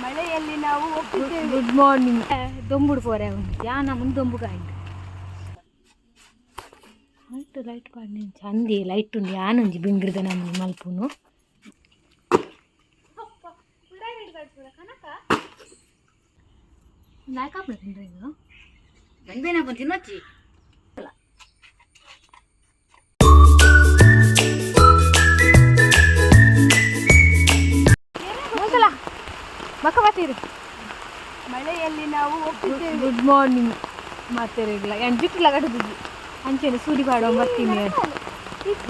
ಮಳೆಯಲ್ಲಿ ನಾವು ಒಪ್ಪಿದ್ದೇವೆ. Good morning. ದೊಂಬುಡು ಪೋರೆ ಯಾನ ಮುಂದೆ ದೊಂಬು ಕಾಂಡ್ ಲೈಟ್ ಲೈಟ್ ಪಾಡ್ನೆ ಚಂದಿ ಲೈಟ್ ಉಂಡು. ಯಾನೊಂಜಿ ಬಿಂಗ್ರದ ನಮ್ಮನೆ ಮಲ್ಪುನು. ಲಾಯ್ಕಾಪುನ ತಿಂದ್ರೆ ಇದು. ಗಂಬೇನ ತಿನ್ನೊಚ್ಚಿ. ಮೂಸಲ ಮಕ್ಕ ಬತ್ತೀರಿ. ಮಳೆಯಲ್ಲಿ ನಾವು ಒಪ್ಪಿದ್ದೇವೆ. Good morning ಮಾತೆರೆಗ್ಲ. ಯಾನ್ ಜುಟ್ಟುಲ ಕಟ್ಟುದಿದ್ದಿ ಅಂಚೆನೆ ಸೂಡಿ ಪಾಡುವ ಬರ್ತೀನಿ.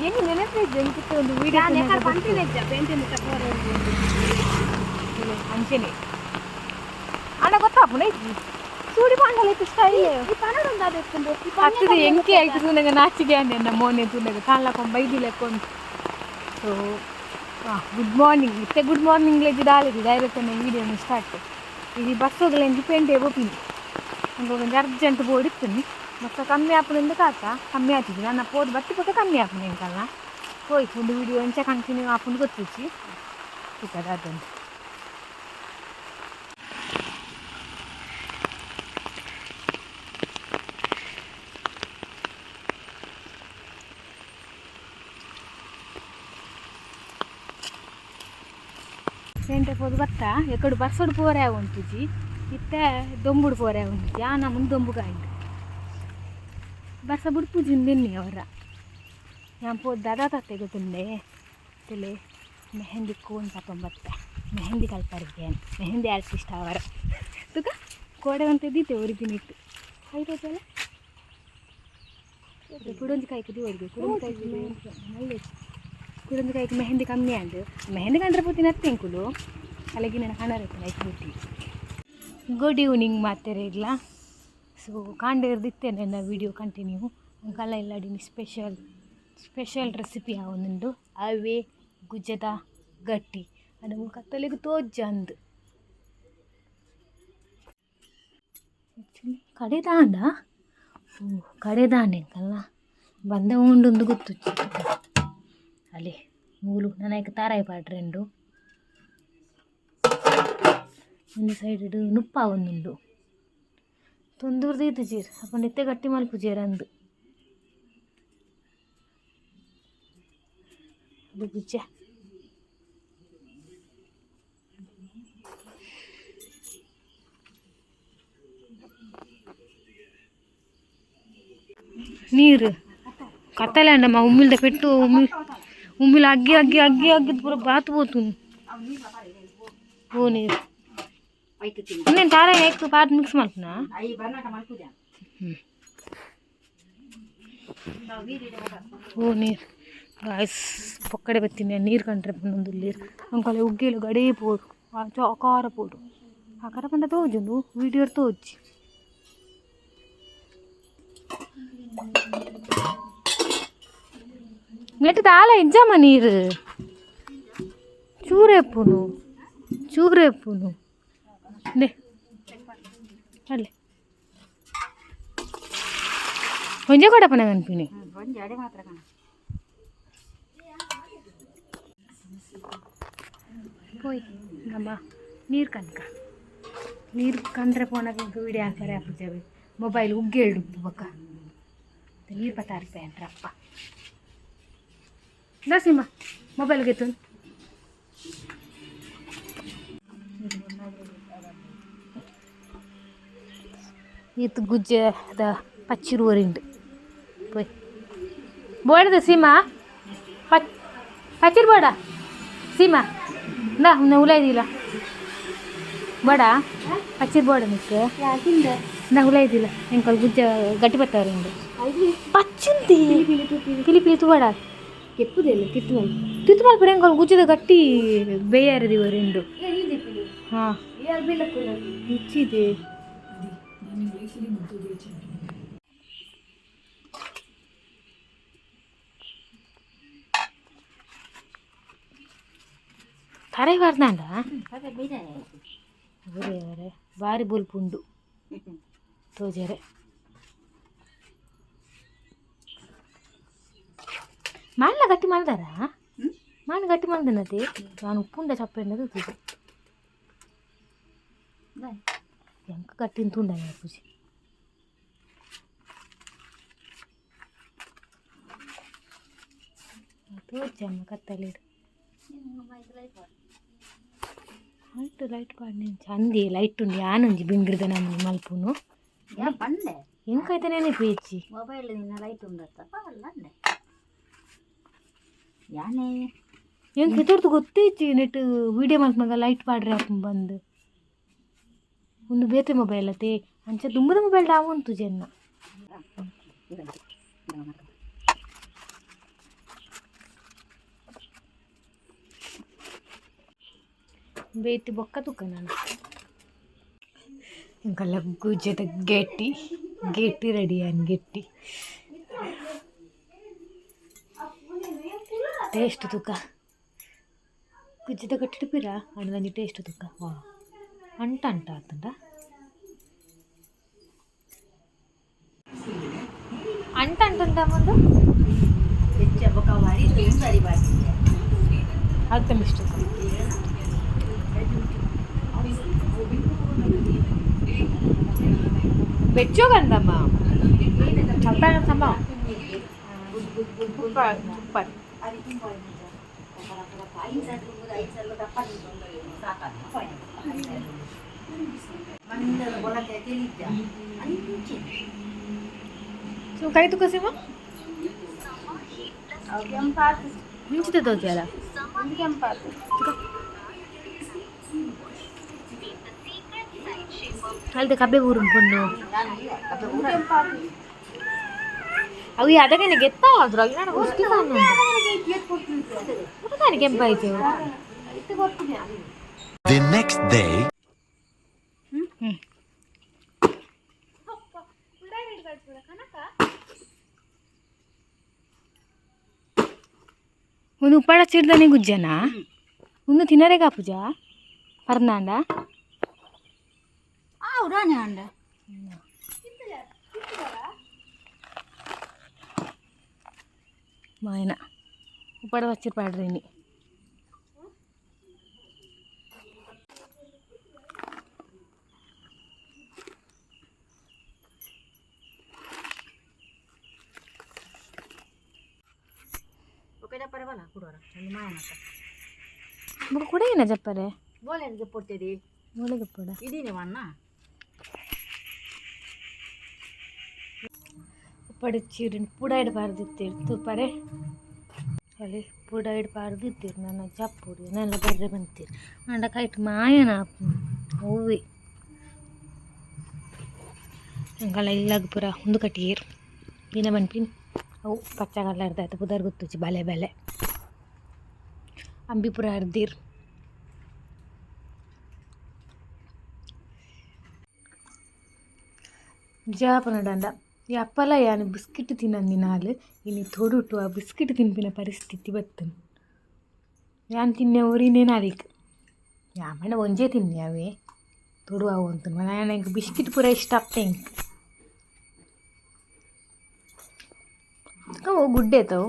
ಹೆಂಗೆ ನೆನಪಿದ್ದೆ ಎಂಕಿತ್ತ ಒಂದು ನಾನು ವಿಡಿಯೋ ಎಕಡೆ ಪಂಪಿನೆಜ್ಜ ಪೇಂಟಿನ ಪೋರೆ. ಅಂಚೆನೆ ಅಣ್ಣ ಗೊತ್ತಾಪುನ ಇಜ್ಜಿ ಸೂಡಿ ಪಾಂಡಲ ಇತ್ತು ಸ್ಟೈಲ್. ಈ ಪನಡ ಒಂದು ಅದು ಎತ್ತುಂಡು. ಈ ಹತ್ತದ ಎಂಕೆ ಆಯ್ತು ತೂನಗ ನಾಚಿಗೆ ಅಂದೆ ಎನ್ನ ಮೋನೆ ತೂನಗ ಕಾನ್ಲಕೊಂಡ್ ಬೈದಿಲೆಕ್ಕೊಂಡು. ಸೊ ಗುಡ್ ಮಾರ್ನಿಂಗ್ ಇತ್ತೆ. ಗುಡ್ ಮಾರ್ನಿಂಗ್ ಲೆಜ್ಜಿ ದಾಲಿದಿ ಡೈರೆಕ್ಟ್ ವಿಡಿಯೋನ ಸ್ಟಾರ್ಟ್. ಇದು ಬಸ್ ಹೋಗಲೆಂಜಿ ಪೇಂಟೆ ಪೋಪಿನಿ. ನಂಗೆ ಒಂಜಿ ಅರ್ಜೆಂಟ್ ಬೋಡಿತ್ತೀನಿ. ಬಸ್ಸ ಕಮ್ಮಿ ಆಪುನಿಂದ ಕಾತ ಕಮ್ಮಿ ಆತಿದ್ದಿ ನನ್ನ ಪೋದು ಬತ್ತಿ ಪೋಕ ಕಮ್ಮಿ ಆಪುನ ಎಂಕಲ್ನ ಹೋಯ್. ಒಂದು ವಿಡಿಯೋ ಎಂಚ ಕಂಟಿನ್ಯೂ ಆಪುಂಡು ಗೊತ್ತಿಜ್ಜಿ. ಸಿಕ್ಕದ ಅದೊಂದು ಪೇಂಟೆ ಪೋದು ಬತ್ತಾ. ಎಕಡು ಬರ್ಸೋಡು ಪೋರೆ ಉಂಟುಜಿ. ಇತ್ತೆ ದೊಂಬುಡು ಪೋರೆ ಉಂಟುಜಿ. ಆನ ಮುಂದೆ ದೊಂಬು ಕಾಂಡು ಬರ್ಸ ಬುಡ್ಪುಜಿ ನಿನ್ನೆ ಅವರ. ഞാൻ ಪೋದು ದಾದಾ ತತ್ತೆ ಗೊತ್ತುಂಡೆ ತೆಲೆ ಮೆಹಂದಿ ಕೋನ್ ಬತ್ತ ಮೆಹಂದಿ ಕಲ್ಪರಿಗೆ ಮೆಹಂದಿ ಆರ್ಟಿಸ್ಟ್ ಅವರ ತುಕ ಕೋಡೆ ಅಂತ ಇದ್ದಿತ್ತೆ ಒರಿದಿನ ಇತ್ತು ಐರೋಜಲ್ಲ. ಕುಡೊಂಜಿ ಕಾಯ್ಕದಿ ಒರಿಗೆ ಕುಡೊಂಜಿ ಕಾಯ್ಕು ಮಲ್ಲೆ ಕುಡೊಂಜಿ ಕಾಯ್ಕು ಮೆಹಂದಿ ಕಮ್ಮಿ ಆಂಡ್ ಮೆಹಂದಿ ಕಂಡ್ರೆ ಪೂತಿ ನತ್ತೆ ಎಂಕುಲು ಅಲ್ಲಿಗೆ ನನ್ನ ಕಣರ ಐಕ್ ಬುಟ್ಟಿ. ಗುಡ್ ಈವ್ನಿಂಗ್ ಮಾತೆರೆಗ್ಲ. ಸೊ ಕಾಂಡೆ ಇತ್ತೆ ನನ್ನ ವಿಡಿಯೋ ಕಂಟಿನ್ಯೂ. ಅಂಕಲ ಇಲ್ಲಡಿನ ಸ್ಪೆಷಲ್ ಸ್ಪೆಷಲ್ ರೆಸಿಪಿ ಆವೊಂದುಂಡು. ಅವೇ ಗುಜ್ಜದ ಗಟ್ಟಿ ಅಂಡ ಕತ್ತಲೆಗ್ ತೋಜ್ಜ ಅಂದ್. ಆ್ಯಕ್ಚುಲಿ ಕಡೆದಾಂಡ ಓ ಕಡೆದಾಂಡ ಎಂಕಲ್ನ ಬಂದ ಉಂಡುಂದು ಗೊತ್ತುಜ್ಜಿ. ಅಲ್ಲಿ ಮೂಲು ನನೈಕ್ ತಾರಾಯಿ ಪಾಡ್ರೆಂಡು. ಒಂದು ಸೈಡ್ ನುಪ್ಪ ಒಂದುಂಡು ತೊಂದೂರ್ದು ಇತ್ತು ಅಪ್ಪಂಡ ಇತ್ತೆ ಗಟ್ಟಿ ಮಲ್ಪುಜೇರ್ ಅಂದು. ಅದು ಗುಜ್ಜೆ ನೀರು ಕತ್ತಲೆ ಅಂಡಮ್ಮ. ಉಮ್ಮಿಲ್ದ ಪೆಟ್ಟು ಉಮ್ಮಿ ಉಮ್ಮಿಲ್ ಅಗ್ಗಿ ಅಗ್ಗಿ ಅಗ್ಗಿ ಅಗ್ಗಿದ್ ಪೂರ ಬಾತು ಪೋತು. ಓ ನೀರು ಇನ್ನೇನು ತಾರ ಎಕ್ ಪಾಟ್ ಮಿಕ್ಸ್ ಮಲ್ಪುನಾ. ಓ ನೀರು ಗಾಯ್ಸ್ ಪೊಕ್ಕಡೆ ಬತ್ತೀನಿ. ನೀರು ಕಂಡ್ರೆ ಪನ್ನೊಂದು ನೀರು ಅಂಕಲೆ ಉಗ್ಗೇಲು ಗಡೇ ಪೋಡು ಆಕಾರ ಪೋಡು ಆಕಾರ ಪಂಡ ತೋಜುಂಡು ವೀಡಿಯೋ ತೋಜಿ. ನೆಟ್ ದಾಲ ಇಜ್ಜಮ್ಮ ನೀರು ಚೂರೆಪ್ಪುನು ಚೂರೆಪ್ಪುನು ನೆ ಅಲ್ಲೇ ಒಂಜೆ ಕೊಡಪ್ಪನ ಕನ್ಪಿನಿ. ಒಂಜಿ ಅಡೆ ಮಾತ್ರ ಕಣ. ಪೋಯ್ ನಮ್ಮ ನೀರು ಕನ್ಕ ನೀರು ಕಂಡ್ರೆ ಪೋನಾಗ ಇಂಕ ವಿಡಿಯೋ ಹಾಕರೆ ಆಪುಜವೆ. ಮೊಬೈಲ್ ಉಗ್ಗೇಳು ಬೊಕ್ಕ ನೀರು ಪತ್ತಾರ್ಪೆ ಅಂಟ್ರಪ್ಪ. ನರಸಿಂಹ ಮೊಬೈಲ್ ಗೆತ್ತು. ಈತ್ ಗುಜ್ಜೆದ ಪಚ್ಚಿರು ಊರಿಂಡು ಪೋಯ್ ಬೋಡದ ಸೀಮಾ ಪಚ್ಚಿರು ಬೋಡ ಸೀಮಾ ಇಂದಾ ಉನ್ನ ಉಲಾಯ್ದಿಲ್ಲ ಬೋಡ ಪಚ್ಚಿರು ಬೋಡ ನಿಕ್ ಇಂದಾ ಉಲಾಯ್ದಿಲ್ಲ ಎಂಕಲ್ ಗುಜ್ಜ ಗಟ್ಟಿ ಬತ್ತವ್ರಿಂಡು ಪಚ್ಚಿಂತಿ ಪಿಲಿ ಪಿಲಿ ತುವಾಡ. ಕೆಪ್ಪುದೆಲ್ಲ ತಿತ್ತು ಮಲ್ಪ. ತಿತ್ತು ಮಲ್ಪುರ ಎಂಕಲ್ ಗುಜ್ಜದ ಗಟ್ಟಿ ಬೇಯಾರದಿ ರಿಂಡು. ಹಾಂ ಇಚ್ಚಿದೆ. ತರೆ ಬರ್ದಾಂಡ ಒರೇ ಒರೆ ಬಾರಿ ಬೊಲ್ಪುಂಡು ತೋಜರೆ. ಮಲ್ಲ ಗಟ್ಟಿ ಮಲ್ದಾರ ಮಾನ್ ಗಟ್ಟಿ ಮಲ್ದನತೆ ನಾನು ಉಪ್ಪುಂಡ ಚಪ್ಪೆಂಡದು ತೂದು. ಎಂಕ ಕಟ್ಟಿನ ತುಂಡ ಪೂಜೆ. ತೋಚಮ್ಮ ಕತ್ತಲಿಡು ಲೈಟ್ ಲೈಟ್ ಪಾಡ್ನೆ ಚಂದಿ ಲೈಟ್ ಉಂಡು ಯಾನೊಂಜಿ ಬಿಂಗ್ರಿದ ನಮ್ಮನಿ ಮಲ್ಪುನು. ಪಂಡೆ. ಎಂಕೈತೆ ನೆನಪು ಹೆಚ್ಚಿ. ಮೊಬೈಲ್ ನಿನ್ನ ಲೈಟ್ ಉಂಡತ್ತ ಅಲ್ಲಂಡೆ ಯಾನೇ. ಎಂಕ್ ಎದುರ್ದು ಗೊತ್ತೇ ಇಜ್ಜಿ, ನೆಟ್ ವೀಡಿಯೋ ಮಲ್ಪುನಗ ಲೈಟ್ ಪಾಡ್ರೆ ಆಪುಂಡು ಬಂದು. ಉಂದು ಬೇತೆ ಮೊಬೈಲ್ ಅತ್ತೆ, ಅಂಚ ದುಂಬುದ ಮೊಬೈಲ್ ಡಾವುಂತು ಜೆನ್ನ. ಬೇತಿ ಬೊಕ್ಕ ತುಕ್ಕ ನಾನು ಎಂಕಲ್ಲ ಗುಜ್ಜೆದ ಗೆಟ್ಟಿ ಗೆಟ್ಟಿ ರೆಡಿ ಆನ್ ಗೆಟ್ಟಿ ಟೇಸ್ಟ್ ತುಕ್ಕ ಗುಜ್ಜೆದ ಗಟ್ಟಿಡು ಪಿರ ಅಣ್ಣ ಟೇಸ್ಟ್ ತುಕ್ಕ ವಾ ಅಂಟ ಅಂಟ ಆತಂಡ ಅಂಟ ಅಂಟುಂಟ ಮುಂದು. ಅರ್ಥ ಮಿಸ್ಟೇಕ್. ಬೆಚ್ಚೋಗಂದಮ್ಮ ಚಲ್ತಾನ ಸಮ. Super super. ಸೊ ಕೈ ತುಕ್ಕ ಸೀಮಾ ಮುಂಚಿತ ತೋಜಲ್ಲ. ಕೆಂಪಾತು. ಅಲ್ದೆ ಕಬ್ಬೆ ಊರು ಪೊಣ್ಣು ಅವು ಅದಕ್ಕೆ ಗೆತ್ತ ಅದ್ರಾಗ ನಾನು ಗೊತ್ತಿಲ್ಲ ಕೆಂಪಾಯ್ತು. The next day. ಒಂದು ಉಪ್ಪಾಡ ಚಿಡ್ದಾನೆ ಗುಜ್ಜನ ಒಂದು ತಿನ್ನರೆ ಕಾಪುಜ ಪರ್ನಾಂಡ. ಉಡಾನೆ ಅಂಡ. ಮಾಯನ ಉಪ್ಪಾಡ ವಚ್ಚಿರ್ ಪಾಡ್ರಿ. ಬೊಕ ಕುಡ ಏನ ಜಪ್ಪರೆ? ಬೋಲೆಗೆ ಪೊಟ್ಟಿದಿ. ಮೂಲೆಗೆ ಪೊಡ. ಇದೀನಿ ವಣ್ಣ. ಉಪ್ಪಡೆ ಚೀರಿನ ಪುಡ ಇಡಬಾರ್ದಿತ್ತೀರು ತೂಪರೆ ಅಲ್ಲಿ ಪುಡ ಇಡಬಾರ್ದಿತ್ತೀರು ನನ್ನ ಜಪ್ಪುಡು ನನ್ನ ಬರ್ರೆ ಬಂತೀರು ಅಂಡ ಕೈಟ್ ಮಾಯನ ಹೂವೆ ಅಂಕಲ ಇಲ್ಲಾಗ ಪೂರ ಉಂದು ಕಟ್ಟಿಯೇರು ದಿನ ಮನ್ಪಿನ್ ಅವು ಪಚ್ಚ ಕಲರ್ದ ಆಯ್ತು ಪುದರ್ ಗೊತ್ತುಚಿ ಬಲೆ ಬಲೆ ಅಂಬಿ ಪೂರ ಅರ್ದಿರ್ ಜಾಪನಡಂಡ ಈ ಅಪ್ಪಲ ಯಾನ್ ಬಿಸ್ಕಿಟ್ ತಿನ್ನಂದಿನಾಲ್ ಇನಿ ತೊಡುಟು ಆ ಬಿಸ್ಕಿಟ್ ತಿನ್ಪಿನ ಪರಿಸ್ಥಿತಿ ಬತ್ತನ್. ಯಾನ್ ತಿನ್ನೆ ಒರಿನೇನ ಅದಿಕ್ ಯಾಮಂಡ ಒಂಜೇ ತಿನ್ನೆ ಅವೇ ತೊಡು ಅವು ಅಂತ ಯಾನ್ ಎಂಕ್ ಬಿಸ್ಕಿಟ್ ಪೂರ ಇಷ್ಟ ಅಪ್ಪ ಎಂಕ್. ಅವು ಗುಡ್ಡೆ ಆತವು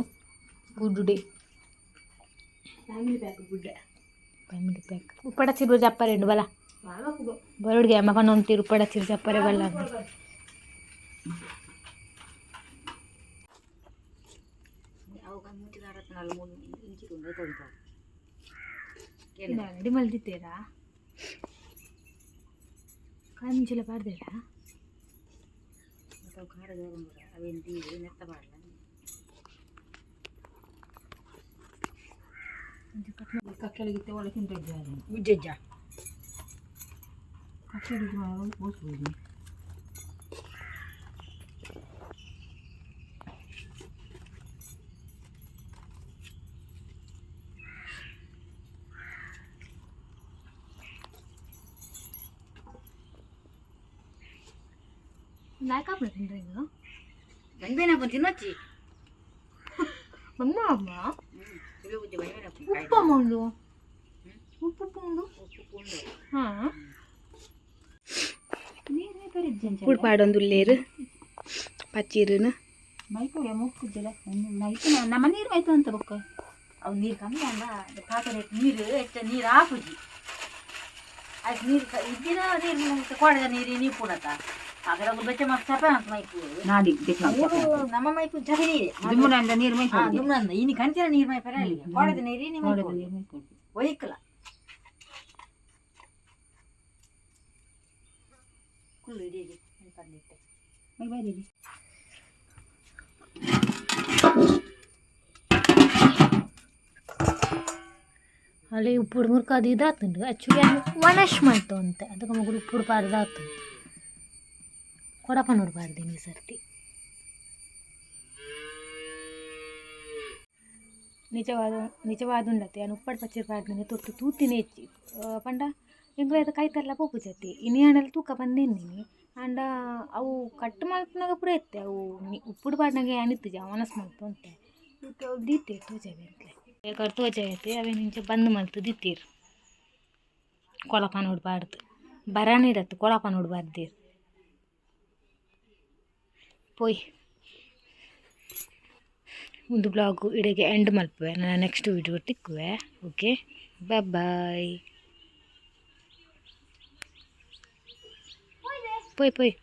ಗುಡ್ಡುಡೆ. ಫ್ಯಾಮಿಲಿ ಪ್ಯಾಕ್ ಗುಡ್ಡೆ. ಫ್ಯಾಮಿಲಿ ಪ್ಯಾಕ್ ಉಪ್ಪಡ ಚಿರು ಜಪ್ಪರೆ ಉಂಡು ಬಲ ಬರೋಡ್ಗೆ ಅಮ್ಮ ಪನ್ನೊಂತೀರು ಉಪ್ಪಡ ಚಿರು ಜಪ್ಪರೆ ಬಲ್ಲ. ರೆಡಿ ಮಲ್ದಿತ್ತೀರಾ ಕಾಯಿ ಮುಂಚೆಲ್ಲ ಪಾಡ್ದೇರಾ? ಗುಜ್ಜಜ್ಜ. ಲಾಯ್ಕ್ ತಿಂದ್ರೆ ಈಗ. ಬಂದೇನಪ್ಪ ತಿನ್ನೊಚ್ಚಿ. ಬಂದ ಅಮ್ಮ. ಉಪ್ಪು ಉಂಡು ಉಪ್ಪು ಉಪ್ಪು ಉಂಡು. ಹಾಂ ಪುಡ್ ಪಾಡೊಂದುಲ್ಲೇರು ಪಚ್ಚೀರುನು ನಮ್ಮ ನೀರು ಮೈತು ಅಂತ ಬೊಕ್ಕ ಅವು ನೀರು ಕಮ್ಮಿ ಅಂದ ಕಾಕರೆ ನೀರು ಹೆಚ್ಚ ನೀರು ಆಪುಜಿ. ಆಯ್ತು, ನೀರು ಇದ್ದಿನ ನೀರು, ಕೋಡೆದ ನೀರು ನೀಪುಣತ ಅದರ ಬೆಚ್ಚ ಮಸ್ತ್ ಚಪೆ ಅಂತ ಮೈಪು. ಮೂರು ನಮ್ಮ ಮೈಪು ಚಪೆ ನೀರು. ದುಮ್ಮುನಂದ ನೀರು ಮೈ. ಹಾ, ದುಮ್ನಂದ ಇನಿ ಕಂತಿನ ನೀರು ಮೈಪರೆ ಅಲ್ಲಿ ಕೋಡೆದ ನೀರು ಇನಿ ಮೈಪು ಒಯ್ಕಲ ಕುಲ್ಲು ಇಡೀ ಬಂದಿಟ್ಟೆ. ಅಲ್ಲಿ ಉಪ್ಪುಡು ಮುರ್ಕ ಅದು ಇದಾತುಂಡು. ಆ್ಯಕ್ಚುಲಿ ಅದು ಒಣಶ್ ಮಾಡ್ತು ಅಂತೆ. ಅದಕ್ಕೆ ಮಗಳು ಉಪ್ಪುಡು ಪಾರ್ದಾತುಂಡು, ಕೊಡಪ ನೋಡಬಾರ್ದು ಈ ಸರ್ತಿ. ನಿಜವಾದ ನಿಜವಾದುಂಡತೆ ಅನು ಉಪ್ಪಡ್ ಪಚ್ಚಿರ್ ಪಾಡ್ದನೆ ತೊಟ್ಟು ತೂತಿನ ಹೆಚ್ಚಿ ಪಂಡ ಎಂಕ್ಲ ಕೈತಲ್ಲ ಪೋಪು ಜತ್ತಿ ಇನಿ ಆಂಡಲ ತೂಕ ಬಂದೇನಿ. ಆಂಡ ಅವು ಕಟ್ ಮಲ್ಪುನಗ ಪೂರ ಇತ್ತೆ. ಅವು ಉಪ್ಪುಡು ಪಾಡ್ನಾಗ ಏನಿತ್ತಿಜ ಒಣಸ್ ಮಲ್ತು ಅಂತೆ. ಇತ್ತೆ ಅವು ದೀತೆರ್ ತೋಜಾವೆ ಎಂಕ್ಲೆ ಬೇಕಾದ್ರೆ ತೋಜಾಯತೆ. ಅವೇನು ಇಂಚ ಬಂದ್ ಮಲ್ತು ದಿತ್ತೀರ್ ಕೊಳಪ ನೋಡಬಾರ್ದು. ಬರಾನಿರತ್ತು ಕೊಳಪ ನೋಡಬಾರ್ದಿರ್. ಪೋಯ್, ಒಂದು ಬ್ಲಾಗು ಇಡೆಗೆ ಎಂಡ್ ಮಲ್ಪುವೆ. ನಾನು ನೆಕ್ಸ್ಟ್ ವೀಡಿಯೋ ತಿಕ್ಕುವೆ. Okay, bye. ಪೋಯ್ ಪೋಯ್.